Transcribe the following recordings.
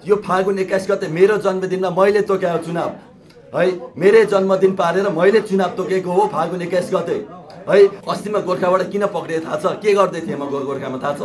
यो फागुन 21 गते मेरो जन्मदिनमा मैले तोकेको चुनाव है, मेरै जन्मदिन पारेर मैले चुनाव तोकेको हो फागुन 21 गते है। अस्तिमा गोर्खाबाट किन पक्रिए थाहा छ? के गर्दै थिएँ म गोर्खामा थाहा छ?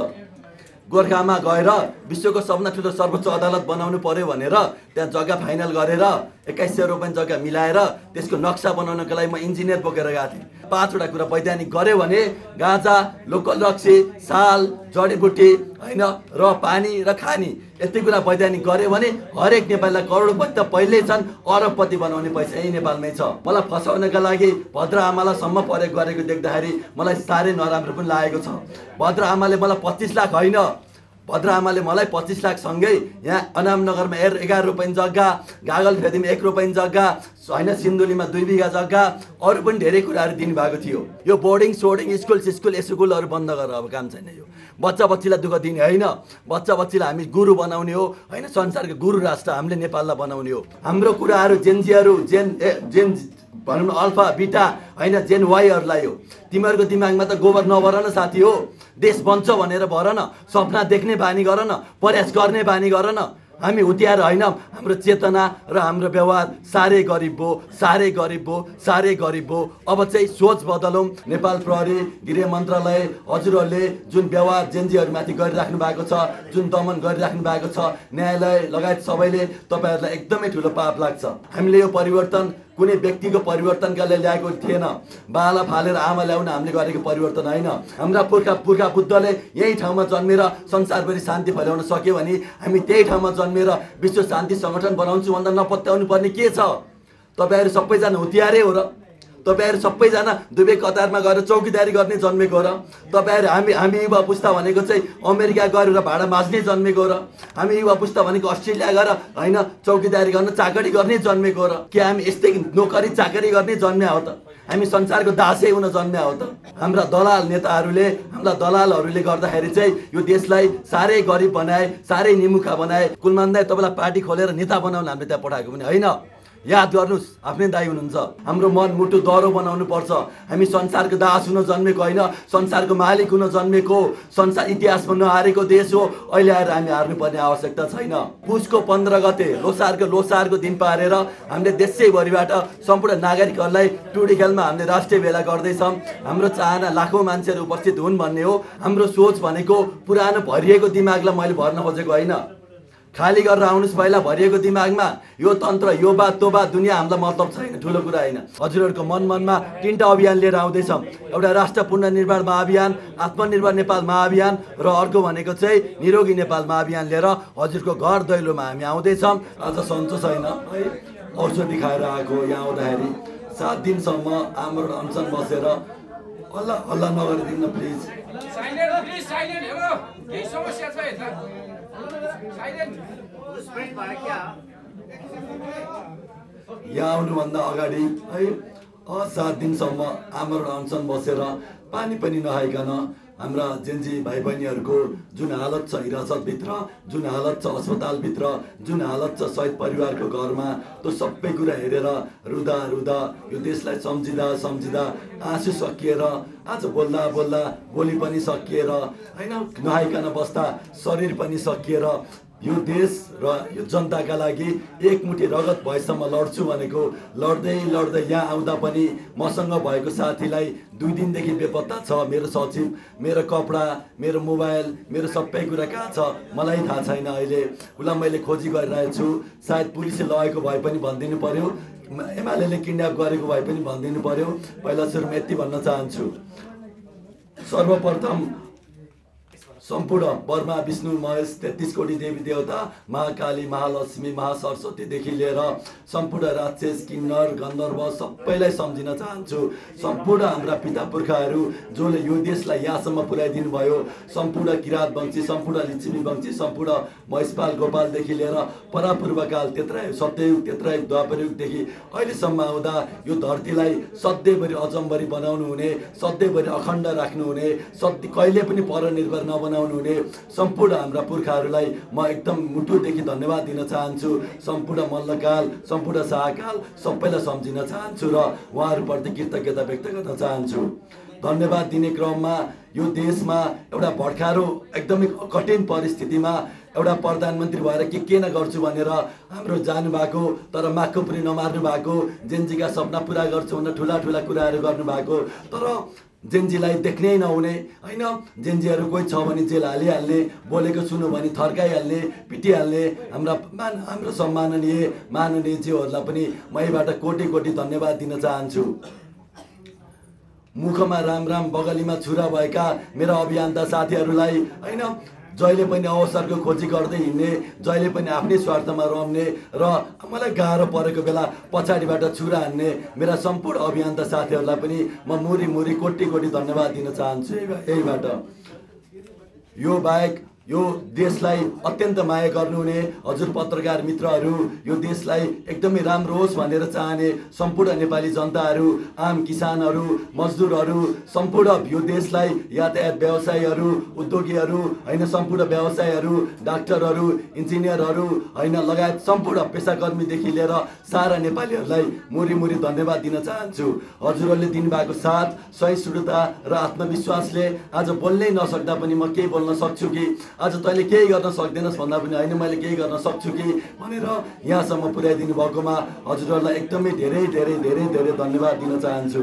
गोर्खामा गएर विश्वको सबभन्दा ठुलो सर्वोच्च अदालत बनाउनु पर्यो भनेर त्यहाँ जग्गा फाइनल गरेर 2100 रुपैयाँ जग्गा मिलाएर त्यसको नक्सा बनाउनको लागि म इन्जिनियर बोकेर गएको थिएँ। 5वटा कुरा वैज्ञानिक गर्यो भने गाँजा, लोकल रक्सी, साल, जडीबुटी होइन र पानी र खानी, यति कुरा वैज्ञानिक गर्यो भने हरेक नेपालीलाई करोडपति त पहिल्यै छन्, अरबपति बनाउने पैसा यही नेपालमै छ। मलाई फसाउनका लागि भद्र आमालाई सम्म प्रयोग गरेको देख्दाखेरि मलाई साह्रै नराम्रो पनि लागेको छ। भद्र आमाले मलाई 25 लाख होइन, भद्र आमाले मलाई 25 लाख सँगै यहाँ अनामनगरमा 11 रुपैयाँ जग्गा, गागलफेदीमा 1 रुपैयाँ जग्गा होइन, सिन्धुलीमा 2 बिघा जग्गा, अरू पनि धेरै कुराहरू दिनुभएको थियो। यो बोर्डिङ सोर्डिङ स्कुलहरू बन्द गरेर अब काम छैन। यो बच्चा बच्चीलाई दुःख दिने होइन, बच्चा बच्चीलाई हामी गुरु बनाउने हो होइन, संसारको गुरु राष्ट्र हामीले नेपाललाई बनाउने हो। हाम्रो कुराहरू जेनजीहरू जेन भनौँ न अल्फा बिटा होइन, जेन वाईहरूलाई हो। तिमीहरूको दिमागमा त गोबर नभर न साथी हो, देश बन्छ भनेर भर न, सपना देख्ने बानी गर न, प्रयास गर्ने बानी गर न। हामी हुतियार होइन, हाम्रो चेतना र हाम्रो व्यवहार साह्रै गरिब हो, साह्रै गरिब हो, साह्रै गरिब हो। अब चाहिँ सोच बदलौँ। नेपाल प्रहरी, गृह मन्त्रालय हजुरहरूले जुन व्यवहार जेनजीहरूमाथि गरिराख्नु भएको छ, जुन दमन गरिराख्नु भएको छ, न्यायालय लगायत सबैले तपाईँहरूलाई एकदमै ठुलो पाप लाग्छ। हामीले यो परिवर्तन कुनै व्यक्तिको परिवर्तनका लागि ल्याएको थिएन, बाला फालेर आमा ल्याउन हामीले गरेको परिवर्तन होइन। हाम्रा पुर्खा बुद्धले यही ठाउँमा जन्मेर संसारभरि शान्ति फैलाउन सक्यो भने हामी त्यही ठाउँमा जन्मेर विश्व शान्ति सङ्गठन बनाउँछु भन्दा नपत्याउनु पर्ने के छ? तपाईँहरू सबैजना हुतियारै हो र? तपाईँहरू सबैजना दुवै कतारमा गएर चौकीदारी गर्ने जन्मेको हो र? तपाईँहरू हामी युवा पुस्ता भनेको चाहिँ अमेरिका गएर भाडा माझ्ने जन्मेको हो र? हामी युवा पुस्ता भनेको अस्ट्रेलिया गएर होइन चौकीदारी गर्न, चाकरी गर्ने जन्मेको हो र? कि हामी यस्तै नोकरी चाकरी गर्ने जन्म्या हो त? हामी संसारको दासै हुन जन्म्या हो त? हाम्रा दलाल नेताहरूले, हाम्रा दलालहरूले गर्दाखेरि चाहिँ यो देशलाई साह्रै गरिब बनाए, साह्रै निमुखा बनाए। कुलमान दाइ तपाईँलाई पार्टी खोलेर नेता बनाउन हामीले त्यहाँ पठाएको पनि होइन। याद गर्नुहोस्, आफ्नै दाइ हुनुहुन्छ। हाम्रो मन मुटु दह्रो बनाउनु पर्छ। हामी संसारको दास हुन जन्मेको होइन, संसारको मालिक हुन जन्मेको। संसार इतिहासमा नहारेको देश हो, अहिले आएर हामी हार्नुपर्ने आवश्यकता छैन। पुसको 15 गते लोसारको दिन पारेर हामीले देशैभरिबाट सम्पूर्ण नागरिकहरूलाई टुडी खेलमा हामीले राष्ट्रिय भेला गर्दैछौँ। हाम्रो चाहना लाखौँ मान्छेहरू उपस्थित हुन् भन्ने हो। हाम्रो सोच भनेको पुरानो भरिएको दिमागलाई मैले भर्न खोजेको होइन। खाली गरेर आउनुहोस् पहिला भरिएको दिमागमा। यो तन्त्र, यो बात त्यो बात दुनियाँ हामीलाई मतलब छैन, ठुलो कुरा होइन। हजुरहरूको मनमा 3टा अभियान लिएर आउँदैछौँ। एउटा राष्ट्र पुनर्निर्माण महाअभियान, आत्मनिर्भर नेपाल महाअभियान र अर्को भनेको चाहिँ निरोगी नेपाल महाअभियान लिएर हजुरको घर दैलोमा हामी आउँदैछौँ। आज सन्चो छैन है, औषधि खाएर आएको यहाँ आउँदाखेरि 7 दिनसम्म हाम्रो अनसन बसेर हल्ला नगरिदिनु प्लिज। यहाँ आउनुभन्दा अगाडि है 7 दिनसम्म आमरण अनसन बसेर पानी पनि नखाइकन हाम्रा जेन्जी भाइ बहिनीहरूको जुन हालत छ हिरासतभित्र, जुन हालत छ अस्पतालभित्र, जुन हालत छ शहीद परिवारको घरमा, त्यो सबै कुरा हेरेर रुदा यो देशलाई सम्झिँदा आँसु सकिएर आज बोल्दा बोली पनि सकिएर होइन, नहाइकन बस्दा शरीर पनि सकिएर यो देश र यो जनताका लागि एकमुठी रगत भएसम्म लड्छु भनेको लड्दै यहाँ आउँदा पनि मसँग भएको साथीलाई 2 दिनदेखि बेपत्ता छ। मेरो सचिव, मेरो कपडा, मेरो मोबाइल, मेरो सबै कुरा कहाँ छ मलाई थाहा छैन। अहिले उसलाई मैले खोजी गरिरहेको छु। सायद पुलिसले लगेको भए पनि भनिदिनु पर्यो, एमाले किडन्याप गरेको भए पनि भनिदिनु पर्यो। पहिला सुरुमा यति भन्न चाहन्छु, सर्वप्रथम सम्पूर्ण ब्रह्मा विष्णु महेश 33 कोटी देवी देवता, महाकाली, महालक्ष्मी, महासरस्वतीदेखि लिएर सम्पूर्ण राक्षस, किन्नर, गन्धर्व सबैलाई सम्झिन चाहन्छु। सम्पूर्ण हाम्रा पिता पुर्खाहरू जसले यो देशलाई यहाँसम्म पुर्याइदिनु भयो, सम्पूर्ण किरात वंशी, सम्पूर्ण लिच्छवी वंशी, सम्पूर्ण महिषपाल गोपालदेखि लिएर परापूर्वकाल सत्ययुग, त्रेतायुग, द्वापरयुगदेखि अहिलेसम्म आउँदा यो धरतीलाई सधैँभरि अचम्भरी बनाउनु हुने, सधैँभरि अखण्ड राख्नुहुने, कहिले पनि परनिर्भर नबनाउनु हुने सम्पूर्ण हाम्रा पुर्खाहरूलाई म एकदम मुटुदेखि धन्यवाद दिन चाहन्छु। सम्पूर्ण मल्लकाल, सम्पूर्ण शाहकाल सबैलाई सम्झिन चाहन्छु र उहाँहरूप्रति कृतज्ञता व्यक्त गर्न चाहन्छु। धन्यवाद दिने क्रममा यो देशमा एउटा भर्खरो एकदमै कठिन परिस्थितिमा एउटा प्रधानमन्त्री भएर के नगर्छु भनेर हाम्रो जानुभएको तर माखो पनि नमार्नु भएको, जेन्जीका सपना पुरा गर्छु भनेर ठुला ठुला कुराहरू गर्नुभएको, तर जेन्जीलाई देख्नै नहुने होइन। जेन्जीहरू कोही छ भने जेल हालिहाल्ने, बोलेको सुन्यो भने थर्काइहाल्ने, पिटिहाल्ने। हाम्रो माननीय ज्यूहरूलाई पनि म यहीबाट कोटी कोटी धन्यवाद दिन चाहन्छु। मुखमा राम बगलीमा छुरा भएका मेरा अभियन्ता साथीहरूलाई होइन, जहिले पनि अवसरको खोजी गर्दै हिँड्ने, जहिले पनि आफ्नै स्वार्थमा रम्ने र मलाई गाह्रो परेको बेला पछाडिबाट छुरा हान्ने मेरा सम्पूर्ण अभियन्ता साथीहरूलाई पनि म मुरी कोटी कोटी धन्यवाद दिन चाहन्छु यहीबाट। यो बाहेक यो देशलाई अत्यन्त माया गर्नुहुने हजुर पत्रकार मित्रहरू, यो देशलाई एकदमै राम्रो होस् भनेर चाहने सम्पूर्ण नेपाली जनताहरू, आम किसानहरू, मजदुरहरू, सम्पूर्ण यो देशलाई यातायात व्यवसायीहरू, उद्योगीहरू होइन, सम्पूर्ण व्यवसायहरू, डाक्टरहरू, इन्जिनियरहरू होइन, लगायत सम्पूर्ण पेसाकर्मीदेखि लिएर सारा नेपालीहरूलाई मुरी धन्यवाद दिन चाहन्छु। हजुरहरूले दिनुभएको साथ, सहिष्णुता र आत्मविश्वासले आज बोल्नै नसक्दा पनि म केही बोल्न सक्छु कि, आज तैँले केही गर्न सक्दैनस् भन्दा पनि होइन मैले केही गर्न सक्छु कि भनेर यहाँसम्म पुर्याइदिनु भएकोमा हजुरहरूलाई एकदमै धेरै धन्यवाद दिन चाहन्छु।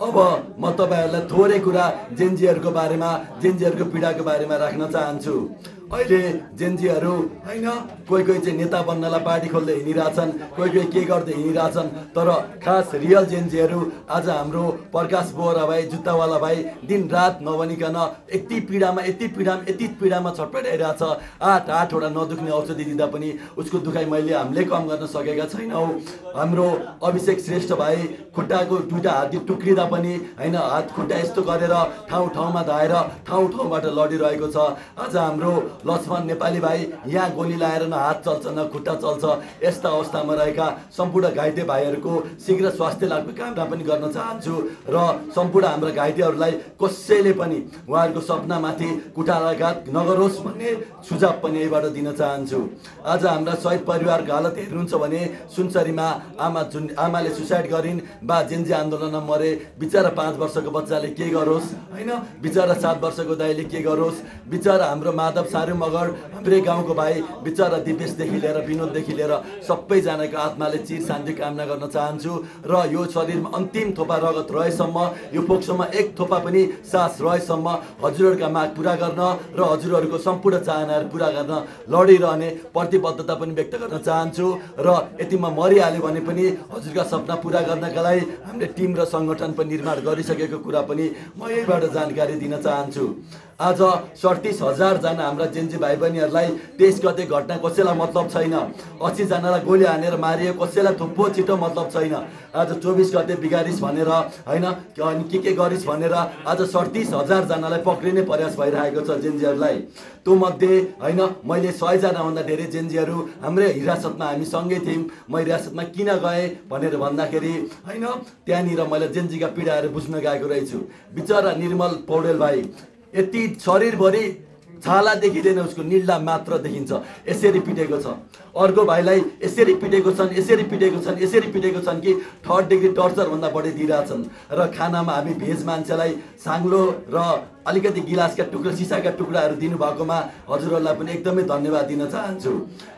अब म तपाईँहरूलाई थोरै कुरा जेन्जीहरूको बारेमा, जेन्जीहरूको पीडाको बारेमा राख्न चाहन्छु। अहिले जेन्जीहरू होइन, कोही चाहिँ नेता बन्नलाई पार्टी खोल्दै हिँडिरहेछन्, कोही के गर्दै हिँडिरहेछन्, तर खास रियल जेन्जीहरू आज हाम्रो प्रकाश बोहरा भाइ, जुत्तावाला भाइ दिन रात नभनिकन यति पीडामा छटपटाइरहेछ। 8वटा नदुख्ने औषधि दिँदा पनि उसको दुखाइ हामीले कम गर्न सकेका छैनौँ। हाम्रो अभिषेक श्रेष्ठ भाइ खुट्टाको दुईटा हात्ती टुक्रिँदा पनि होइन, हात खुट्टा यस्तो गरेर ठाउँमा धाएर ठाउँबाट लडिरहेको छ। आज हाम्रो लक्ष्मण नेपाली भाइ यहाँ गोली लाएर न हात चल्छ न खुट्टा चल्छ, यस्ता अवस्थामा रहेका सम्पूर्ण घाइते भाइहरूको शीघ्र स्वास्थ्य लाभको कामना पनि गर्न चाहन्छु र सम्पूर्ण हाम्रा घाइतेहरूलाई कसैले पनि उहाँहरूको सपनामाथि कुठाराघात नगरोस् भन्ने सुझाव पनि यहीबाट दिन चाहन्छु। आज हाम्रा शहीद परिवारको हालत हेर्नुहुन्छ भने सुनसरीमा आमाले सुसाइड गरिन्, बा जेन्जी आन्दोलनमा मरे, बिचरा 5 वर्षको बच्चाले के गरोस् होइन, बिचरा 7 वर्षको दाइले के गरोस्, बिचरा हाम्रो माधव मगर हाम्रै गाउँको भाइ बिचरा दिपेशदेखि लिएर विनोददेखि लिएर सबैजनाको आत्माले चिर शान्ति कामना गर्न चाहन्छु। र यो शरीरमा अन्तिम थोपा रगत रहेसम्म, यो पोक्सोमा एक थोपा पनि सास रहेसम्म हजुरहरूका माग पुरा गर्न र हजुरहरूको सम्पूर्ण चाहनाहरू पुरा गर्न लडिरहने प्रतिबद्धता पनि व्यक्त गर्न चाहन्छु। र यतिमा मरिहाल्यो भने पनि हजुरका सपना पुरा गर्नका लागि हामीले टिम र सङ्गठन पनि निर्माण गरिसकेको कुरा पनि म यहीबाट जानकारी दिन चाहन्छु। आज 37,000 जना हाम्रा जेन्जी भाइ बहिनीहरूलाई 23 गते घटना कसैलाई मतलब छैन, 80 जनालाई गोली हानेर मारियो कसैलाई थुप्पो छिटो मतलब छैन। आज 24 गते बिगारिस् भनेर होइन, अनि के गरिस् भनेर आज 37,000 जनालाई पक्रिने प्रयास भइरहेको छ जेन्जीहरूलाई। त्यो मध्ये होइन, मैले 100 जनाभन्दा धेरै जेन्जीहरू हाम्रै हिरासतमा हामी सँगै थियौँ। म हिरासतमा किन गएँ भनेर भन्दाखेरि होइन, त्यहाँनिर मैले जेन्जीका पीडाहरू बुझ्न गएको रहेछु। बिचरा निर्मल पौडेल भाइ यति शरीरभरि छाला देखिँदैन, उसको निल्ला मात्र देखिन्छ, यसरी पिटेको छ। अर्को भाइलाई यसरी पिटेको छन् कि 3rd डिग्री टर्चर भन्दा बढी दिइरहेछन्। र खानामा हामी भेज मान्छेलाई साङ्लो र अलिकति गिलासका टुक्रा, सिसाका टुक्राहरू दिनुभएकोमा हजुरहरूलाई पनि एकदमै धन्यवाद दिन चाहन्छु।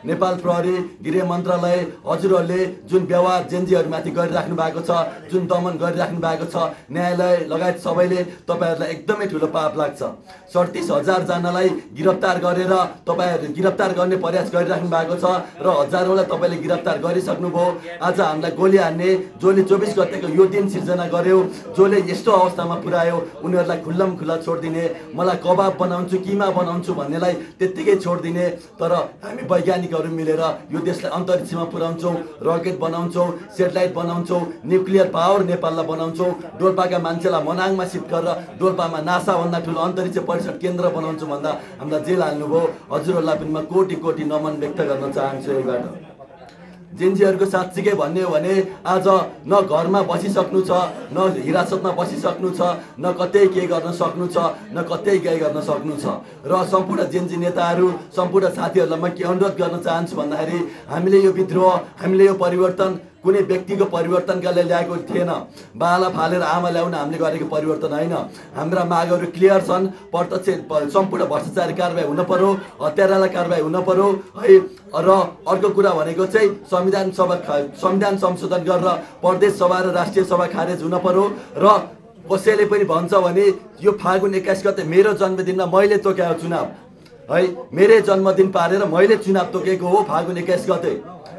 नेपाल प्रहरी, गृह मन्त्रालय, हजुरहरूले जुन व्यवहार जेन्जीहरूमाथि गरिराख्नु भएको छ, जुन दमन गरिराख्नु भएको छ, न्यायालय लगायत सबैले तपाईँहरूलाई एकदमै ठुलो पाप लाग्छ। 37,000 जनालाई गिरफ्तार गरेर तपाईँहरू गिरफ्तार गर्ने प्रयास गरिराख्नु भएको छ र हजारौँलाई तपाईँले गिरफ्तार गरिसक्नुभयो। आज हामीलाई गोली हान्ने, जसले 24 गतेको यो दिन सिर्जना गर्यो, जसले यस्तो अवस्थामा पुर्यायो, उनीहरूलाई खुल्लम खुल्ला छोडिदिने, मलाई कबाब बनाउँछु किमा बनाउँछु भन्नेलाई त्यत्तिकै छोडिदिने। तर हामी वैज्ञानिकहरू मिलेर यो देशलाई अन्तरिक्षमा पुर्याउँछौँ, रकेट बनाउँछौँ, सेटेलाइट बनाउँछौँ, न्युक्लियर पावर नेपाललाई बनाउँछौँ, डोल्पाका मान्छेलाई मनाङमा सिफ्ट गरेर डोल्पामा नासाभन्दा ठुलो अन्तरिक्ष परीक्षण केन्द्र बनाउँछु भन्दा हामीलाई जेल हाल्नुभयो। हजुरहरूलाई पनि म कोटी नमन व्यक्त गर्न चाहन्छु यहीबाट। जेन्जीहरूको साँच्चीकै भन्ने हो भने आज न घरमा बसिसक्नु छ, न हिरासतमा बसिसक्नु छ, न कतै के गर्न सक्नु छ, न कतै केही गर्न सक्नु छ। र सम्पूर्ण जेन्जी नेताहरू, सम्पूर्ण साथीहरूलाई म के अनुरोध गर्न चाहन्छु भन्दाखेरि हामीले यो विद्रोह, हामीले यो परिवर्तन कुनै व्यक्तिको परिवर्तनका लागि ल्याएको थिएन। बाला फालेर आमा ल्याउन हामीले गरेको परिवर्तन होइन। हाम्रा मागहरू क्लियर छन्। प्रत्यक्ष सम्पूर्ण भ्रष्टाचारी कारबाही हुन पर्यो, हत्यारालाई कारबाही हुन पर्यो है। र अर्को कुरा भनेको चाहिँ संविधान संशोधन गरेर प्रदेश सभा र राष्ट्रिय सभा खारेज हुन पर्यो। र कसैले पनि भन्छ भने यो फागुन 21 गते मेरो जन्मदिनमा मैले तोकेको चुनाव है, मेरै जन्मदिन पारेर मैले चुनाव तोकेको हो फागुन 21 गते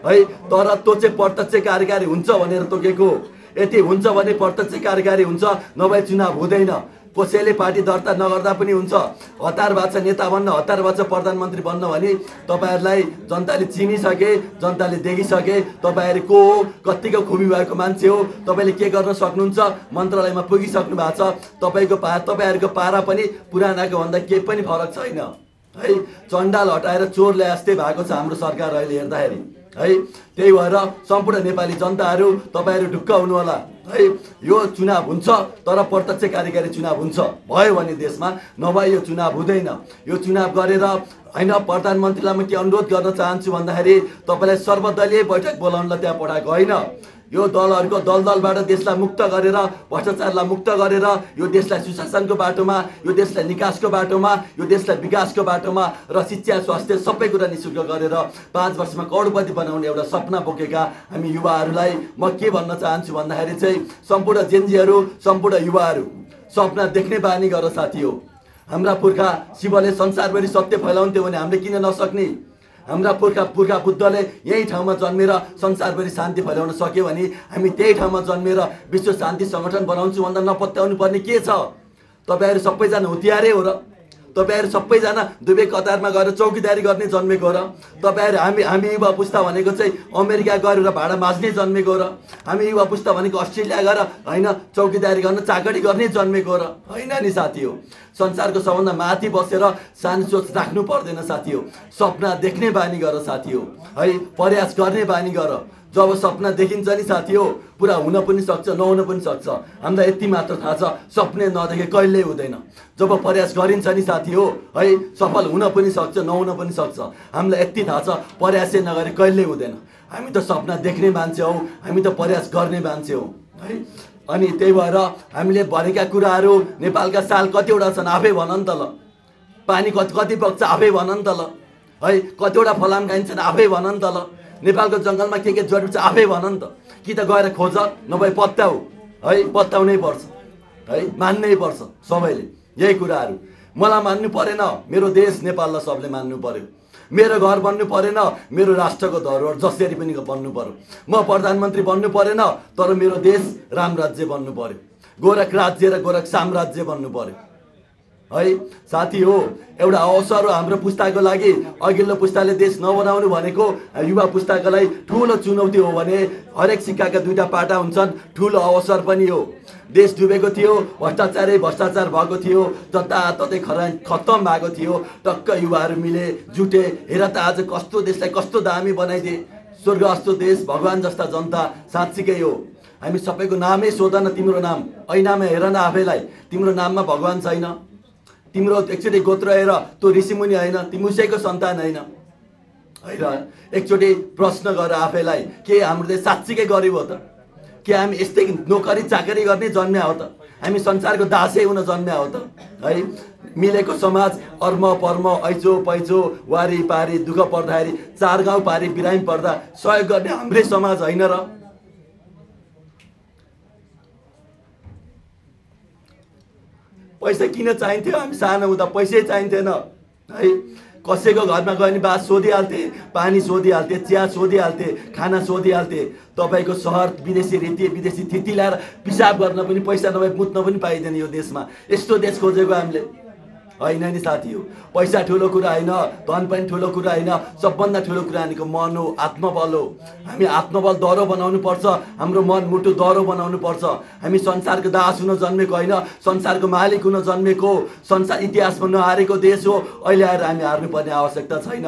है। तर त्यो चाहिँ प्रत्यक्ष कार्यकारी हुन्छ भनेर तोकेको। यदि हुन्छ भने प्रत्यक्ष कार्यकारी हुन्छ, नभए चुनाव हुँदैन। कसैले पार्टी दर्ता नगर्दा पनि हुन्छ। हतार भएको छ नेता बन्न, हतार भएको छ प्रधानमन्त्री बन्न भने तपाईँहरूलाई जनताले चिनिसके, जनताले देखिसके तपाईँहरू को हो, कतिको खुबी भएको मान्छे हो, तपाईँले के गर्न सक्नुहुन्छ, मन्त्रालयमा पुगिसक्नु भएको छ। तपाईँहरूको पारा पनि पुरानाको भन्दा केही पनि फरक छैन है। चण्डाल हटाएर चोर ल्याए जस्तै भएको छ हाम्रो सरकार अहिले हेर्दाखेरि है। त्यही भएर सम्पूर्ण नेपाली जनताहरू तपाईँहरू ढुक्क हुनु होला है। यो चुनाव हुन्छ तर प्रत्यक्ष कार्यकारी चुनाव हुन्छ भयो भने देशमा, नभए यो चुनाव हुँदैन। यो चुनाव गरेर होइन, प्रधानमन्त्रीलाई म के अनुरोध गर्न चाहन्छु भन्दाखेरि तपाईँलाई सर्वदलीय बैठक बोलाउनलाई त्यहाँ पठाएको होइन। यो दलहरूको दलबाट देशलाई मुक्त गरेर, भ्रष्टाचारलाई मुक्त गरेर यो देशलाई सुशासनको बाटोमा, यो देशलाई निकासको बाटोमा, यो देशलाई विकासको बाटोमा र शिक्षा स्वास्थ्य सबै कुरा निःशुल्क गरेर 5 वर्षमा करोडपति बनाउने एउटा सपना बोकेका हामी युवाहरूलाई म के भन्न चाहन्छु भन्दाखेरि चाहिँ सम्पूर्ण जेनजीहरू, सम्पूर्ण युवाहरू सपना देख्ने बानी गर साथी हो। हाम्रा पुर्खा शिवले संसारभरि सत्य फैलाउँथ्यो भने हामीले किन नसक्ने? हाम्रा पुर्खा बुद्धले यही ठाउँमा जन्मेर संसारभरि शान्ति फैलाउन सक्यो भने हामी त्यही ठाउँमा जन्मेर विश्व शान्ति सङ्गठन बनाउँछु भन्दा नपत्याउनु पर्ने के छ? तपाईँहरू सबैजना हुतियारै हो र? तपाईँहरू सबैजना दुवै कतारमा गएर चौकीदारी गर्ने जन्मेको हो र? तपाईँहरू हामी युवा पुस्ता भनेको चाहिँ अमेरिका गएर भाडा माझ्ने जन्मेको हो र? हामी युवा पुस्ता भनेको अस्ट्रेलिया गएर होइन चौकीदारी गर्न, चाकरी गर्ने जन्मेको हो र? होइन नि साथी हो। संसारको सबभन्दा माथि बसेर सानो सोच राख्नु पर्दैन साथी हो। सपना देख्ने बानी गर साथी हो है, प्रयास गर्ने बानी गर। जब सपना देखिन्छ नि साथी हो, पुरा हुन पनि सक्छ, नहुन पनि सक्छ। हामीलाई यति मात्र थाहा छ, सपने नदेखे कहिल्यै हुँदैन। जब प्रयास गरिन्छ नि साथी हो है, सफल हुन पनि सक्छ, नहुन पनि सक्छ। हामीलाई यति थाहा छ, प्रयासै नगरे कहिल्यै हुँदैन। हामी त सपना देख्ने मान्छे हौ, हामी त प्रयास गर्ने मान्छे हौ है। अनि त्यही भएर हामीले भनेका कुराहरू, नेपालका साल कतिवटा छन् आफै भन नि त ल। पानी कति बग्छ आफै भन नि त ल है। कतिवटा फलाम खाइन्छन् आफै भन नि त ल। नेपालको जङ्गलमा के जरुरी छ आफै भन नि त। कि त गएर खोज, नभए पत्याउ है। पत्याउनै पर्छ है, मान्नै पर्छ सबैले यही कुराहरू। मलाई मान्नु परेन, मेरो देश नेपाललाई सबले मान्नु पर्यो। मेरो घर बन्नु परेन, मेरो राष्ट्रको धरोहर जसरी पनि बन्नु पर्यो। म प्रधानमन्त्री बन्नु परेन, तर मेरो देश राम राज्य बन्नु पर्यो, गोरख राज्य र गोरख साम्राज्य बन्नु पर्यो है साथी हो। एउटा अवसर हो हाम्रो पुस्ताको लागि। अघिल्लो पुस्ताले देश नबनाउनु भनेको युवा पुस्ताको लागि ठुलो चुनौती हो भने हरेक सिक्काका दुईटा पाटा हुन्छन्, ठुलो अवसर पनि हो। देश डुबेको थियो, भ्रष्टाचार भएको थियो, जताततै खत्तम भएको थियो। टक्क युवाहरू मिले, जुटे, हेर त आज कस्तो देशलाई कस्तो दामी बनाइदिए। स्वर्ग जस्तो देश, भगवान जस्ता जनता, साँच्चीकै हो। हामी सबैको नामै सोध न, तिम्रो नाम ऐनामा हेर न आफैलाई। तिम्रो नाममा भगवान छैन। तिम्रो एकचोटि गोत्र हेर, त्यो ऋषिमुनि होइन, तिमी उसैको सन्तान होइन होइन। एकचोटि प्रश्न गर आफैलाई, के हाम्रो देश साँच्चीकै गरिब हो त? के हामी यस्तै नोकरी चाकरी गर्ने जन्म्या हो त? हामी संसारको दासै हुन जन्म्या हो त है? मिलेको समाज, अर्म पर्म, ऐचो पैचो, वारी पारी, दुःख पर्दाखेरि 4 गाउँ पारी बिरामी पर्दा सहयोग गर्ने हाम्रै समाज होइन र? पैसा किन चाहिन्थ्यो? हामी सानो हुँदा पैसै चाहिन्थेन है। कसैको घरमा गयो भने बात सोधिहाल्थे, पानी सोधिहाल्थे, चिया सोधिहाल्थे, खाना सोधिहाल्थे। तपाईँको सहर विदेशी रीति, विदेशी थिति ल्याएर पिसाब गर्न पनि पैसा नभए मुत्न पनि पाइँदैन यो देशमा। यस्तो देश खोजेको हामीले होइन नि साथी हो। पैसा ठुलो कुरा होइन, धन पनि ठुलो कुरा होइन, सबभन्दा ठुलो कुरा भनेको मन हो, आत्मबल हो। हामी आत्मबल दह्रो बनाउनु पर्छ, हाम्रो मन मुटु दह्रो बनाउनु पर्छ। हामी संसारको दास हुन जन्मेको होइन, संसारको मालिक हुन जन्मेको। संसार इतिहासमा नहारेको देश हो, अहिले आएर हामी हार्नुपर्ने आवश्यकता छैन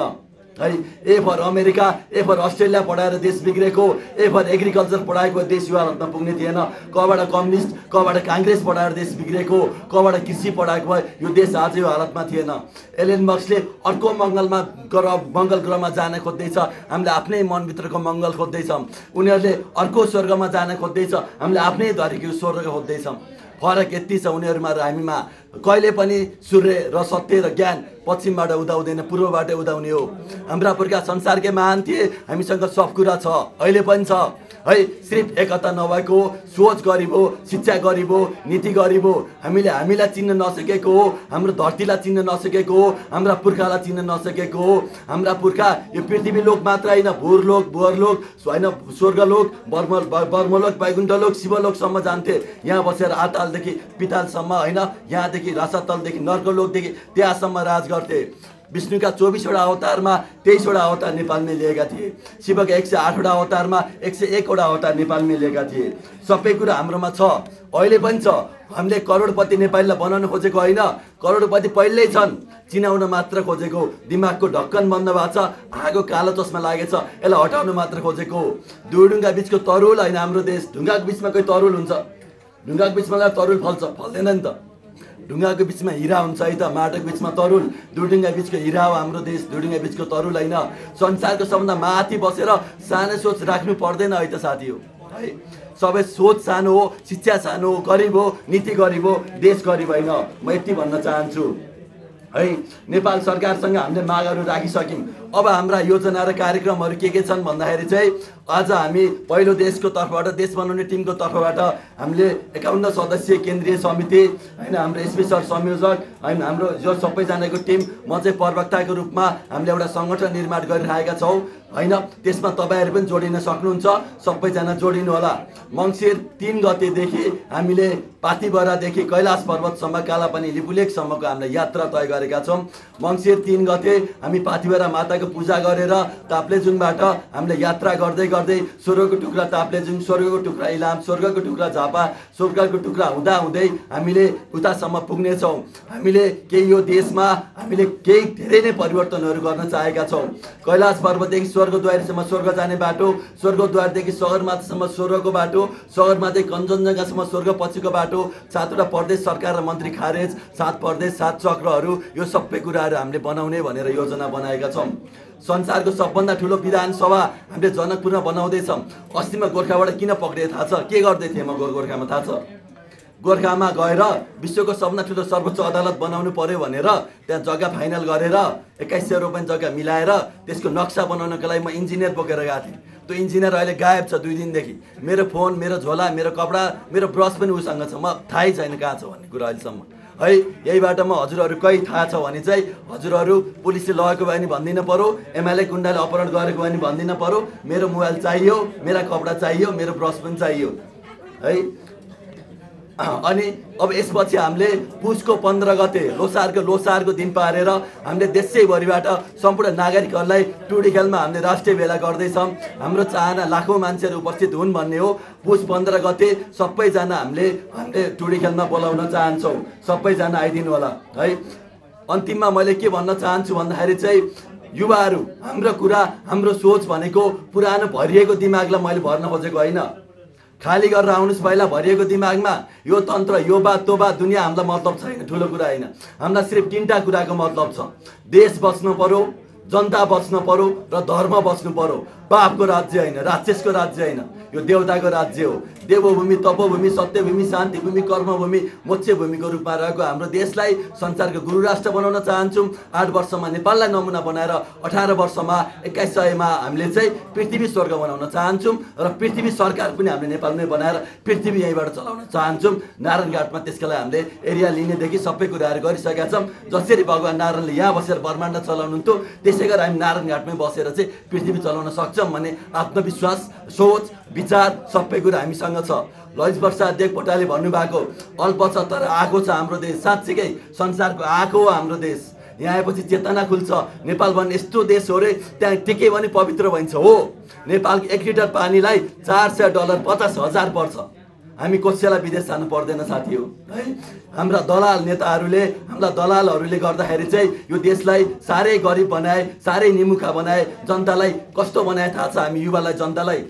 है। A for America, A for Australia पढाएर देश बिग्रेको, ए फर एग्रिकल्चर पढाएको देश यो हालतमा पुग्ने थिएन। कबाट कम्युनिस्ट, कबाट काङ्ग्रेस पढाएर देश बिग्रेको, कबाट कृषि पढाएको भए यो देश आज यो हालतमा थिएन। एलेन मस्कले अर्को मङ्गल ग्रहमा जान खोज्दैछ, हामीले आफ्नै मनभित्रको मङ्गल खोज्दैछौँ। उनीहरूले अर्को स्वर्गमा जान खोज्दैछ, हामीले आफ्नै धरीको स्वर्ग खोज्दैछौँ। फरक यति छ उनीहरूमा र हामीमा। कहिले पनि सूर्य र सत्य र ज्ञान पश्चिमबाट उदाउँदैन, पूर्वबाट उदाउने हो। हाम्रा पुर्खा संसारकै महान थिए, हामीसँग सब कुरा छ, अहिले पनि छ है। सिर्फ एकता नभएको हो, सोच गरिब हो, शिक्षा गरिब हो, नीति गरिब हो। हामीलाई चिन्न नसकेको हो, हाम्रो धरतीलाई चिन्न नसकेको हो, हाम्रा पुर्खालाई चिन्न नसकेको हो। हाम्रा पुर्खा यो पृथ्वी लोक मात्र होइन, भूरलोक, भुवरलोक होइन, स्वर्गलोक, ब्रह्मलोक, वैकुण्ठलोक, शिवलोकसम्म जान्थे। यहाँ बसेर आतालदेखि पितालसम्म होइन, यहाँदेखि रसातलदेखि नर्कलोकदेखि त्यहाँसम्म राज गर्थे। विष्णुका 24वटा अवतारमा 23वटा अवतार नेपालमै लिएका थिए। शिवका 108वटा अवतारमा 101वटा अवतार नेपालमै लिएका थिए। सबै कुरा हाम्रोमा छ, अहिले पनि छ। हामीले करोडपति नेपालीलाई बनाउन खोजेको होइन, करोडपति पहिल्यै छन्, चिनाउन मात्र खोजेको। दिमागको ढक्कन बन्द भएको छ, आगो कालो चस्मा लागेछ, यसलाई हटाउन मात्र खोजेको। दुईढुङ्गा बिचको तरुल होइन हाम्रो देश। ढुङ्गाको बिचमा कोही तरुल हुन्छ? ढुङ्गाको बिचमा तरुल फल्छ? फल्दैन नि त। ढुङ्गाको बिचमा हिरा हुन्छ है त, माटोको बिचमा तरुल। दुईढुङ्गा बिचको हिरा हो हाम्रो देश, दुईढुङ्गा बिचको तरुल होइन। संसारको सबभन्दा माथि बसेर सानो सोच राख्नु पर्दैन है त साथी हो है। सबै सोच सानो हो, शिक्षा सानो हो, गरिब हो, नीति गरिब हो, देश गरिब होइन। म यति भन्न चाहन्छु है। नेपाल सरकारसँग हामीले मागहरू राखिसक्यौँ। अब हाम्रा योजना र कार्यक्रमहरू के छन् भन्दाखेरि चाहिँ आज हामी पहिलो देशको तर्फबाट, देश बनाउने टिमको तर्फबाट हामीले 51 सदस्यीय केन्द्रीय समिति होइन, हाम्रो एसपी सर संयोजक होइन, हाम्रो जो सबैजनाको टिम, म चाहिँ प्रवक्ताको रूपमा हामीले एउटा सङ्गठन निर्माण गरिरहेका छौँ होइन। त्यसमा तपाईँहरू पनि जोडिन सक्नुहुन्छ, सबैजना जोडिनु होला। मङ्सिर 3 गतेदेखि हामीले पाथिभरादेखि कैलाश पर्वतसम्म, कालापानी लिपुलेकसम्मको हामीले यात्रा तय गरेका छौँ। मङ्सिर 3 गते हामी पाथिभरा माताको पूजा गरेर ताप्लेजुङबाट हामीले यात्रा गर्दै गर्दै स्वर्गको टुक्रा ताप्लेजुङ, स्वर्गको टुक्रा इलाम, स्वर्गको टुक्रा झापा, स्वर्गको टुक्रा हुँदा हुँदै हामीले उतासम्म पुग्नेछौँ। हामीले केही यो देशमा हामीले केही धेरै नै परिवर्तनहरू गर्न चाहेका छौँ। कैलाश पर्वतदेखि स्वर्गद्वारसम्म स्वर्ग जाने बाटो, स्वर्गद्वारदेखि सगरमाथासम्म स्वर्गको बाटो, सगरमाथि कञ्चनजङ्घासम्म स्वर्ग पछिको बाटो, 7वटा प्रदेश सरकार र मन्त्री खारेज, 7 प्रदेश 7 चक्रहरू, यो सबै कुराहरू हामीले बनाउने भनेर योजना बनाएका छौँ। संसारको सबभन्दा ठुलो विधानसभा हामीले जनकपुरमा बनाउँदैछौँ। अस्तिमा गोर्खाबाट किन पक्रिए थाहा छ? के गर्दै थिएँ म गोर्खामा थाहा छ? गोर्खामा गएर विश्वको सबभन्दा ठुलो सर्वोच्च अदालत बनाउनु पर्यो भनेर त्यहाँ जग्गा फाइनल गरेर 2100 रुपियाँ जग्गा मिलाएर त्यसको नक्सा बनाउनको लागि म इन्जिनियर बोकेर गएको थिएँ। त्यो इन्जिनियर अहिले गायब छ 2 दिनदेखि। मेरो फोन, मेरो झोला, मेरो कपडा, मेरो ब्रस पनि उसँग छ। म थाहै छैन कहाँ छ भन्ने कुरा अहिलेसम्म है। यही बाटोमा हजुरहरू कहीँ थाहा छ भने चाहिँ हजुरहरू पुलिसले लगेको भए नि भनिदिनु पर्यो, एमएलए गुन्डाले अपहरण गरेको भए नि भनिदिनु पर्यो। मेरो मोबाइल चाहियो, मेरा कपडा चाहियो, मेरो ब्रस पनि चाहियो है। अनि अब यसपछि हामीले पुसको 15 गते लोसारको दिन पारेर हामीले देशैभरिबाट सम्पूर्ण नागरिकहरूलाई टुडिखेलमा हामीले राष्ट्रिय भेला गर्दैछौँ। हाम्रो चाहना लाखौँ मान्छेहरू उपस्थित हुन् भन्ने हो। पुस 15 गते सबैजना हामीले टुडिखेलमा बोलाउन चाहन्छौँ। सबैजना आइदिनु होला है। अन्तिममा मैले के भन्न चाहन्छु भन्दाखेरि चाहिँ युवाहरू, हाम्रो कुरा, हाम्रो सोच भनेको पुरानो भरिएको दिमागलाई मैले भर्न खोजेको होइन। खाली गरेर आउनुहोस् पहिला भरिएको दिमागमा। यो तन्त्र, यो बात, त्यो बात, दुनियाँ हामीलाई मतलब छैन, ठुलो कुरा होइन। हामीलाई सिर्फ 3टा कुराको मतलब छ। देश बच्नु पर्यो, जनता बच्नु पर्यो र धर्म बच्नु पर्यो। पापको राज्य होइन, राक्षसको राज्य होइन, यो देवताको राज्य हो। देवभूमि, तपोभूमि, सत्यभूमि, शान्तिभूमि, कर्मभूमि, मोक्षभूमिको रूपमा रहेको हाम्रो देशलाई संसारको गुरु राष्ट्र बनाउन चाहन्छौँ। 8 वर्षमा नेपाललाई नमुना बनाएर 18 वर्षमा 2100मा हामीले चाहिँ पृथ्वी स्वर्ग बनाउन चाहन्छौँ र पृथ्वी सरकार पनि हामीले नेपालमै बनाएर पृथ्वी यहीँबाट चलाउन चाहन्छौँ। नारायणघाटमा त्यसको लागि हामीले एरिया लिनेदेखि सबै कुराहरू गरिसकेका छौँ। जसरी भगवान् नारायणले यहाँ बसेर ब्रह्माण्ड चलाउनुहुन्थ्यो, त्यसै गरी हामी नारायणघाटमै बसेर चाहिँ पृथ्वी चलाउन सक्छौँ भन्ने आत्मविश्वास, सोच, विचार सबै कुरा हामीसँग छ। ललित प्रसाद देवकोटाले भन्नुभएको अल्प छ तर आएको छ हाम्रो देश। साँच्चीकै संसारको आएको हो हाम्रो देश। यहाँ आएपछि चेतना खुल्छ। नेपाल भन्ने यस्तो देश हो रे, त्यहाँ टिके पनि पवित्र भइन्छ हो। नेपालको 1 लिटर पानीलाई $400 50,000 पर्छ हामी कसैलाई विदेश जानु पर्दैन साथी हो है। हाम्रा दलाल नेताहरूले हाम्रा दलालहरूले गर्दाखेरि चाहिँ यो देशलाई साह्रै गरिब बनाए, साह्रै निमुखा बनाए, जनतालाई कस्तो बनाए थाहा छ हामी युवालाई, जनतालाई।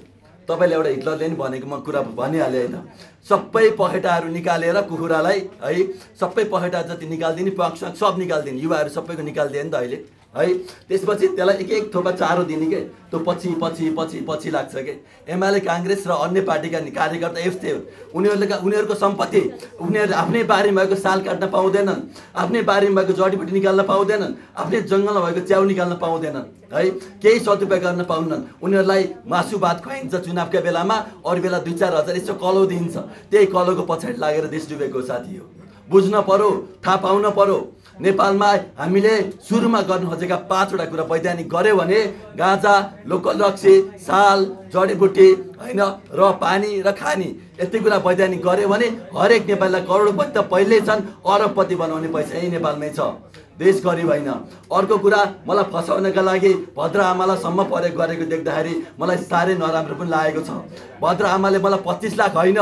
तपाईँले एउटा हिटलरले नि भनेको म कुरा भनिहालेँ होइन, सबै पखेटाहरू निकालेर कुखुरालाई है, सबै पखेटा जति निकालिदिने, पाक सब निकालिदिने, युवाहरू सबैको निकालिदिए नि त अहिले है। त्यसपछि त्यसलाई एक एक थोपा चारो दिने के, त्यो पछि पछि पछि पछि लाग्छ के। एमाले काङ्ग्रेस र अन्य पार्टीका कार्यकर्ता यस्तै हो, उनीहरूको सम्पत्ति उनीहरूले आफ्नै बारीमा भएको साल काट्न पाउँदैनन्, आफ्नै बारीमा भएको जडीबुटी निकाल्न पाउँदैनन्, आफ्नै जङ्गलमा भएको च्याउ निकाल्न पाउँदैनन् है, केही सदुपयोग गर्न पाउन्नन्। उनीहरूलाई मासु भात खुवाइन्छ चुनावका बेलामा, अरू बेला 2-4 हजार यसो कलो दिइन्छ, त्यही कलोको पछाडि लागेर देश डुबेको साथी हो। बुझ्न पर्यो, थाहा पाउन पर्यो। नेपालमा हामीले सुरुमा गर्नु खोजेका 5वटा कुरा वैधानिक गर्यो भने गाँजा, लोकल रक्सी, साल, जडीबुटी होइन र पानी र खानी, यति कुरा वैधानिक गर्यो भने हरेक नेपालीलाई करोडपति त पहिल्यै छन्, अरबपति बनाउने पैसा यही नेपालमै छ, देश गरिब होइन। अर्को कुरा, मलाई फसाउनका लागि भद्र आमालाई सम्म प्रयोग गरेको देख्दाखेरि मलाई साह्रै नराम्रो पनि लागेको छ। भद्र आमाले मलाई 25 लाख होइन,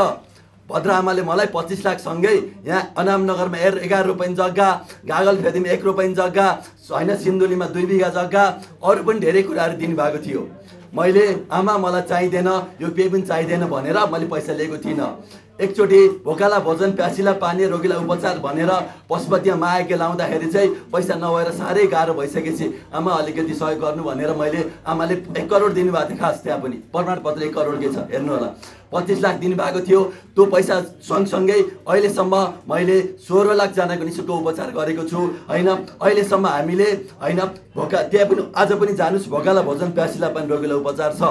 भद्र आमाले मलाई 25 लाख सँगै यहाँ अनामनगरमा 11 रुपैयाँ जग्गा, गागलफेदीमा 1 रुपैयाँ जग्गा होइन, सिन्धुलीमा 2 बिघा जग्गा, अरू पनि धेरै कुराहरू दिनुभएको थियो। मैले आमा मलाई चाहिँदैन, यो केही पनि चाहिँदैन भनेर मैले पैसा लिएको थिइनँ। एकचोटि भोकाला भोजन, प्यासीलाई पानी, रोगीलाई उपचार भनेर पशुपतिमा माया लाउँदाखेरि चाहिँ पैसा नभएर साह्रै गाह्रो भइसकेपछि आमा अलिकति सहयोग गर्नु भनेर मैले, आमाले 1 करोड दिनुभएको थियो, खास त्यहाँ पनि प्रमाणपत्र 1 करोड के छ हेर्नु होला, 25 लाख दिनुभएको थियो। त्यो पैसा सँगसँगै अहिलेसम्म मैले 16 लाखजनाको निःशुल्क उपचार गरेको छु होइन। अहिलेसम्म हामीले होइन भोका त्यहाँ पनि आज पनि जानुस्, भोकाला भोजन, प्यासीलाई पनि, रोगीलाई उपचार छ।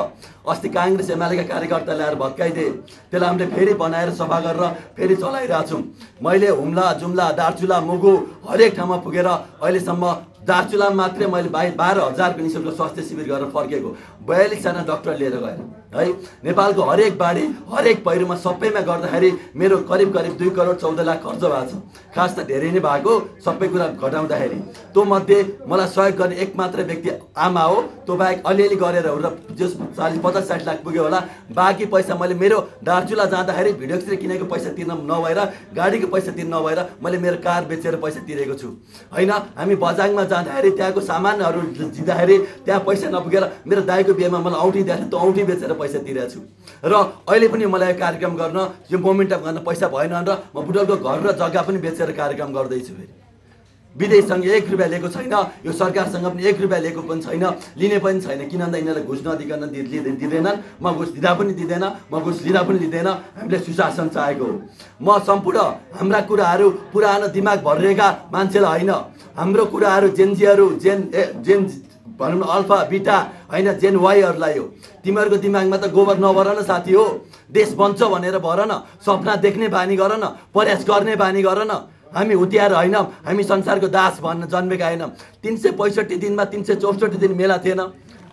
अस्ति काङ्ग्रेस एमालेका कार्यकर्ता ल्याएर भत्काइदिए, त्यसलाई हामीले फेरि बनाएर सफा गरेर फेरि चलाइरहेको छौँ। मैले हुम्ला, जुम्ला, दार्चुला, मुगु हरेक ठाउँमा पुगेर अहिलेसम्म दार्चुलामा मात्रै मैले 12,000को निःशुल्क स्वास्थ्य शिविर गरेर फर्केको, 42जना डाक्टर लिएर गएर है। नेपालको हरेक बाढी, हरेक पहिरोमा सबैमा गर्दाखेरि मेरो करिब 2 करोड 14 लाख खर्च भएको छ। खास त धेरै नै भएको, सबै कुरा घटाउँदाखेरि। त्यो मध्ये मलाई सहयोग गर्ने एक मात्र व्यक्ति आमा हो, त्यो बाहेक अलिअलि गरेर हो र जस 40-50-60 लाख पुग्यो होला। बाँकी पैसा मैले मेरो दार्चुला जाँदाखेरि भिडियोक्सले किनेको पैसा तिर्न नभएर, गाडीको पैसा तिर्न नभएर मैले मेरो कार बेचेर पैसा तिरेको छु होइन। हामी बजाङमा जाँदाखेरि त्यहाँको सामानहरू जित्दाखेरि त्यहाँ पैसा नपुगेर मेरो दाइको बिहेमा मलाई औँठी दिएको, त्यो औँठी बेचेर पैसा तिरेको छु। र अहिले पनि मलाई कार्यक्रम गर्न, यो मोमेन्टम गर्न पैसा भएन र म बुटलको घर र जग्गा पनि बेचेर कार्यक्रम गर्दैछु। फेरि विदेशसँग 1 रुपियाँ लिएको छैन, यो सरकारसँग पनि 1 रुपियाँ लिएको पनि छैन, लिने पनि छैन। किन भन्दा यिनीहरूलाई घुस नदिकन दिँदैनन्, म घुस दिँदा पनि दिँदैन, म घुस लिँदा पनि लिँदैन। हामीले सुशासन चाहेको हो। म सम्पूर्ण हाम्रा कुराहरू पुरानो दिमाग भरिएका मान्छेलाई होइन, हाम्रो कुराहरू जेनजीहरू, जेन भनौँ न अल्फा बिटा होइन, जेन वाईहरूलाई हो। तिमीहरूको दिमागमा त गोबर नभर न साथी हो, देश बन्छ भनेर भर न, सपना देख्ने बानी गर न, प्रयास गर्ने बानी गर न। हामी हुतियार होइनौँ, हामी संसारको दास भन्न जन्मेका होइनौँ। 365 दिनमा 364 दिन मेला थिएन,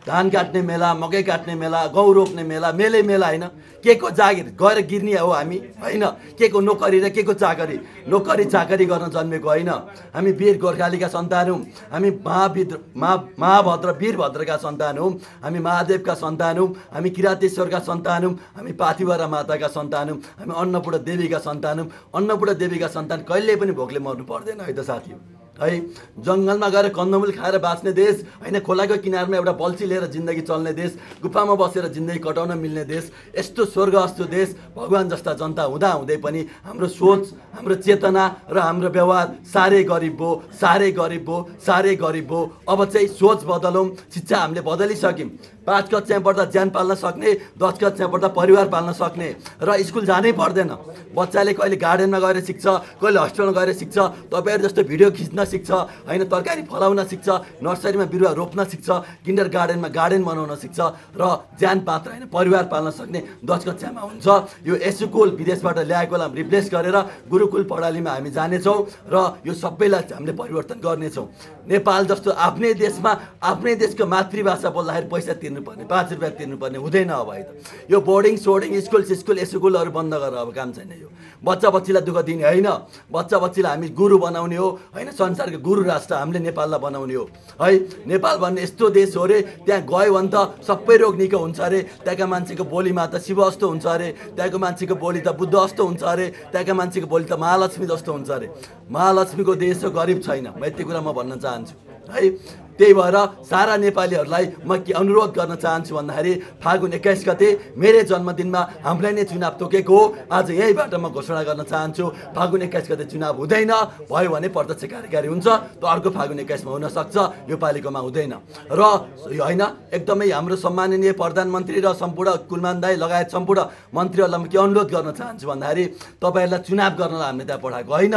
धान काट्ने मेला, मकै काट्ने मेला, गहुँ रोप्ने मेला, मेलै मेला होइन। के को जागिर गएर गिर्ने हो हामी होइन, के को नोकरी र के को चाकरी, नोकरी चाकरी गर्न जन्मेको होइन। हामी वीर गोर्खालीका सन्तान हौँ, हामी महाभद्र वीरभद्रका सन्तान हौँ, हामी महादेवका सन्तान हौँ, हामी किरातेश्वरका सन्तान हौँ, हामी पाथिभरा माताका सन्तान हौँ, हामी अन्नपूर्ण देवीका सन्तान हौँ। अन्नपूर्ण देवीका सन्तान कहिल्यै पनि भोकले मर्नु पर्दैन है त साथी है। जङ्गलमा गएर कन्दमूल खाएर बाँच्ने देश होइन, खोलाको किनारमा एउटा बल्छी लिएर जिन्दगी चल्ने देश, गुफामा बसेर जिन्दगी कटाउन मिल्ने देश, यस्तो स्वर्ग जस्तो देश भगवान जस्ता जनता हुँदा हुँदै पनि हाम्रो सोच, हाम्रो चेतना र हाम्रो व्यवहार साह्रै गरिब हो, साह्रै गरिब हो, साह्रै गरिब हो। अब चाहिँ सोच बदलौँ। शिक्षा हामीले बदलिसक्यौँ। 5 कक्षामा पढ्दा ज्यान पाल्न सक्ने, 10 कक्षामा पढ्दा परिवार पाल्न सक्ने र स्कुल जानै पर्दैन। बच्चाले कहिले गार्डनमा गएर सिक्छ, कहिले हस्टेलमा गएर सिक्छ, तपाईँहरू जस्तो भिडियो खिच्न सिक्छ होइन, तरकारी फलाउन सिक्छ, नर्सरीमा बिरुवा रोप्न सिक्छ, किन्डर गार्डनमा गार्डन बनाउन सिक्छ र ज्यान पात्र होइन परिवार पाल्न सक्ने 10 कक्षामा हुन्छ। यो स्कुल विदेशबाट ल्याएकोलाई रिप्लेस गरेर गुरुकुल प्रणालीमा हामी जानेछौँ र यो सबैलाई हामीले परिवर्तन गर्नेछौँ। नेपाल जस्तो आफ्नै देशमा आफ्नै देशको मातृभाषा बोल्दाखेरि पैसा तिर्नुपर्ने, 5 रुपियाँ तिर्नुपर्ने हुँदैन। अब है यो बोर्डिङ सोर्डिङ स्कुलहरू बन्द गरेर अब काम छैन। यो बच्चा बच्चीलाई दुःख दिने होइन, बच्चा बच्चीलाई हामी गुरु बनाउने हो होइन, संसारको गुरु राष्ट्र हामीले नेपाललाई बनाउने हो है। नेपाल भन्ने यस्तो देश हो रे, त्यहाँ गयो भने त सबै रोग निको हुन्छ अरे, त्यहाँका मान्छेको बोलीमा त शिव जस्तो हुन्छ अरे, त्यहाँको मान्छेको बोली त बुद्ध जस्तो हुन्छ अरे, त्यहाँका मान्छेको बोली त महालक्ष्मी जस्तो हुन्छ अरे। महालक्ष्मीको देश हो, गरिब छैन। म यति कुरा म भन्न चाहन्छु है। त्यही भएर सारा नेपालीहरूलाई म के अनुरोध गर्न चाहन्छु भन्दाखेरि फागुन 21 गते मेरो जन्मदिनमा हामीलाई नै चुनाव तोकेको हो। आज यहीबाट म घोषणा गर्न चाहन्छु, फागुन 21 गते चुनाव हुँदैन, भयो भने प्रत्यक्ष कार्यकारी हुन्छ, त अर्को फागुन 21 मा हुन सक्छ, यो पालिकोमा हुँदैन। र होइन, एकदमै हाम्रो सम्माननीय प्रधानमन्त्री र सम्पूर्ण कुलमान दाई लगायत सम्पूर्ण मन्त्रीहरूलाई म के अनुरोध गर्न चाहन्छु भन्दाखेरि तपाईँहरूलाई चुनाव गर्नलाई हामीले त्यहाँ पठाएको होइन।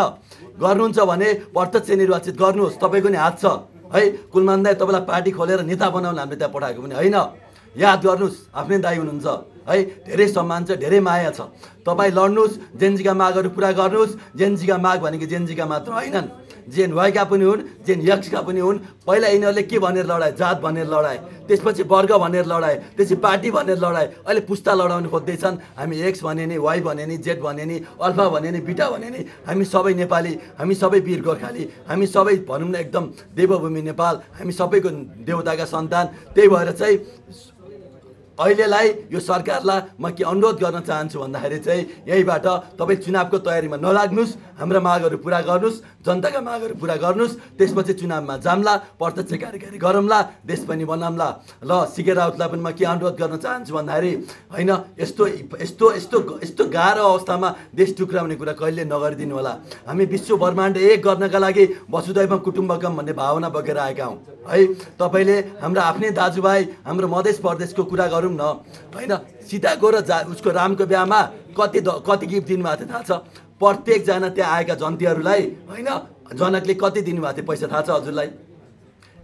गर्नुहुन्छ भने प्रत्यक्ष निर्वाचित गर्नुहोस्, तपाईँको नि हात छ है। कुलमान दाई तपाईँलाई पार्टी खोलेर नेता बनाउन हामीले त्यहाँ पठाएको पनि होइन। याद गर्नुहोस्, आफ्नै दाई हुनुहुन्छ है, धेरै सम्मान छ, धेरै माया छ। तपाईँ लड्नुहोस्, जेनजीका मागहरू पुरा गर्नुहोस्। जेनजीका माग भनेको जेनजीका मात्र होइनन्, जेन वाइका पनि हुन्, जेन यक्सका पनि हुन्। पहिला यिनीहरूले के भनेर लडाए? जात भनेर लडाए, त्यसपछि वर्ग भनेर लडाए, त्यसपछि पार्टी भनेर लडाए, अहिले पुस्ता लडाउनु खोज्दैछन्। हामी एक्स भने नि, वाइ भने नि, जेड भने नि, अल्फा भने नि, बिटा भने नि, हामी सबै नेपाली, हामी सबै वीर गोर्खाली, हामी सबै भनौँ न एकदम देवभूमि नेपाल, हामी सबैको देवताका सन्तान। त्यही भएर चाहिँ अहिलेलाई यो सरकारलाई म के अनुरोध गर्न चाहन्छु भन्दाखेरि चाहिँ यहीबाट तपाईँ चुनावको तयारीमा नलाग्नुहोस्, हाम्रा मागहरू पुरा गर्नुहोस्, जनताका मागहरू पुरा गर्नुहोस्, त्यसपछि चुनावमा जाम्ला, प्रत्यक्ष कार्यकारी गरौँला, देश पनि बनाउँला। ल सिके राउतलाई पनि म के अनुरोध गर्न चाहन्छु भन्दाखेरि होइन, यस्तो यस्तो यस्तो यस्तो गाह्रो अवस्थामा देश टुक्राउने कुरा कहिले नगरिदिनु होला। हामी विश्व ब्रह्माण्ड एक गर्नका लागि वसुधैव कुटुम्बकम भन्ने भावना बोकेर आएका हौँ है। तपाईँले हाम्रा आफ्नै दाजुभाइ, हाम्रो मधेस प्रदेशको कुरा गरौँ न होइन। सीताको र उसको रामको बिहामा कति गिफ्ट दिनुभएको थियो थाहा छ? प्रत्येकजना त्यहाँ आएका जन्तीहरूलाई होइन, जनकले कति दिनुभएको थियो पैसा थाहा छ हजुरलाई?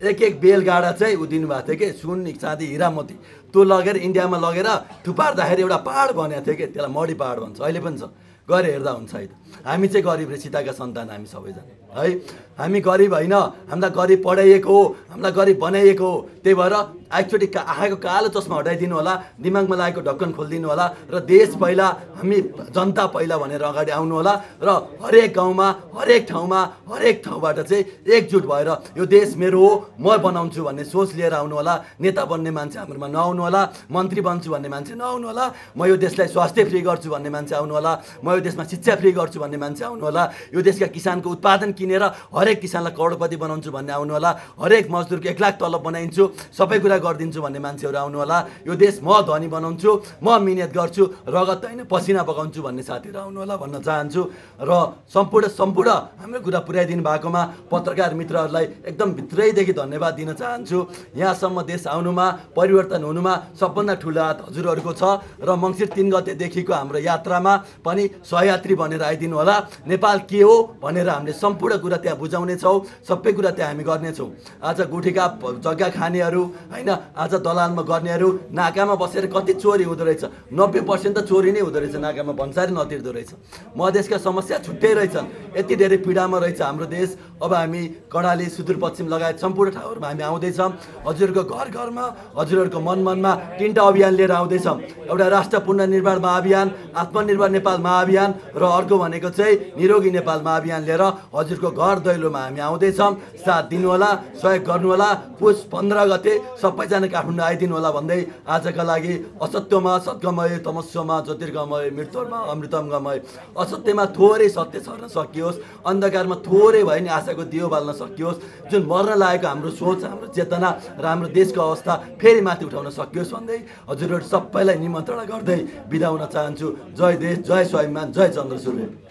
एक बेलगाडा चाहिँ ऊ दिनुभएको थियो कि, सुन चाँदी हिरा मोती, त्यो लगेर इन्डियामा लगेर थुपार्दाखेरि एउटा पहाड बनेको थियो कि, त्यसलाई मडी पहाड भन्छ, अहिले पनि छ। गएर हेर्दा हुन्छ है। हामी चाहिँ गरिब रे, सीताका सन्तान हामी सबैजना है। हामी गरिब होइन, हामीलाई गरिब पढाइएको हो, हामीलाई गरिब बनाइएको हो। त्यही भएर एकचोटि आँखाको कालो चस्मा हटाइदिनु होला, दिमागमा लागेको ढक्कन खोलिदिनु होला, र देश पहिला, हामी जनता पहिला भनेर अगाडि आउनु होला। र हरेक गाउँमा, हरेक ठाउँबाट चाहिँ एकजुट भएर यो देश मेरो हो, म बनाउँछु भन्ने सोच लिएर आउनु होला। नेता बन्ने मान्छे हाम्रोमा नआउनु होला, मन्त्री बन्छु भन्ने मान्छे नआउनु होला, म यो देशलाई स्वास्थ्य फ्री गर्छु भन्ने मान्छे आउनु होला, म यो देशमा शिक्षा फ्री गर्छु भन्ने मान्छे आउनु होला, यो देशका किसानको उत्पादन किनेर हरेक किसानलाई करोडपति बनाउँछु भन्ने आउनु होला, हरेक मजदुरको 1 लाख तलब बनाइदिन्छु, सबै कुरा गरिदिन्छु भन्ने मान्छेहरू आउनु होला। यो देश म धनी बनाउँछु, म मिहिनेत गर्छु, रगत होइन पसिना बगाउँछु भन्ने साथीहरू आउनु होला भन्न चाहन्छु। र सम्पूर्ण हाम्रो कुरा पुर्याइदिनु भएकोमा पत्रकार मित्रहरूलाई एकदम भित्रैदेखि धन्यवाद दिन चाहन्छु। यहाँसम्म देश आउनुमा, परिवर्तन हुनुमा सबभन्दा ठुलो हात हजुरहरूको छ। र मङ्सिर 3 गतेदेखिको हाम्रो यात्रामा पनि सहयात्री बनेर आइदिनु होला। नेपाल के हो भनेर हामीले सम्पूर्ण कुरा त्यहाँ बुझाउनेछौँ, सबै कुरा त्यहाँ हामी गर्नेछौँ। आज गुठीका जग्गा खानेहरू होइन, आज दलालमा गर्नेहरू, नाकामा बसेर कति चोरी हुँदो रहेछ, 90% त चोरी नै हुँदो रहेछ, नाकामा भन्सारी नतिर्दो रहेछ। मधेसका समस्या छुट्टै रहेछन्, यति धेरै पीडामा रहेछ हाम्रो देश। अब हामी कर्णाली, सुदूरपश्चिम लगायत सम्पूर्ण ठाउँहरूमा हामी आउँदैछौँ। हजुरहरूको घर घरमा, हजुरहरूको मन मनमा 3टा अभियान लिएर आउँदैछौँ। एउटा राष्ट्र पुनर्निर्माण महाअभियान, आत्मनिर्भर नेपाल महाअभियान, र अर्को भनेको चाहिँ निरोगी नेपाल महाअभियान लिएर हजुरको घर दैलोमा हामी आउँदैछौँ। साथ दिनु होला, सहयोग गर्नु होला। पुस 15 गते सबैजना काठमाडौँ आइदिनु होला भन्दै आजका लागि असत्यमा सद्गमय, तमस्यमा ज्योतिर्गमय, मृत्युमा अमृतमगमय, असत्यमा थोरै सत्य छर्न सकियोस्, अन्धकारमा थोरै भए नि आशाको दियो बाल्न सकियोस्, जुन मर्न लागेको हाम्रो सोच, हाम्रो चेतना र हाम्रो देशको अवस्था फेरि माथि उठाउन सकियोस् भन्दै हजुरहरू सबैलाई निमन्त्रणा गर्दै बिदा हुन चाहन्छु। जय देश, जय स्वाभिमान, जय चन्द्रसूर्य।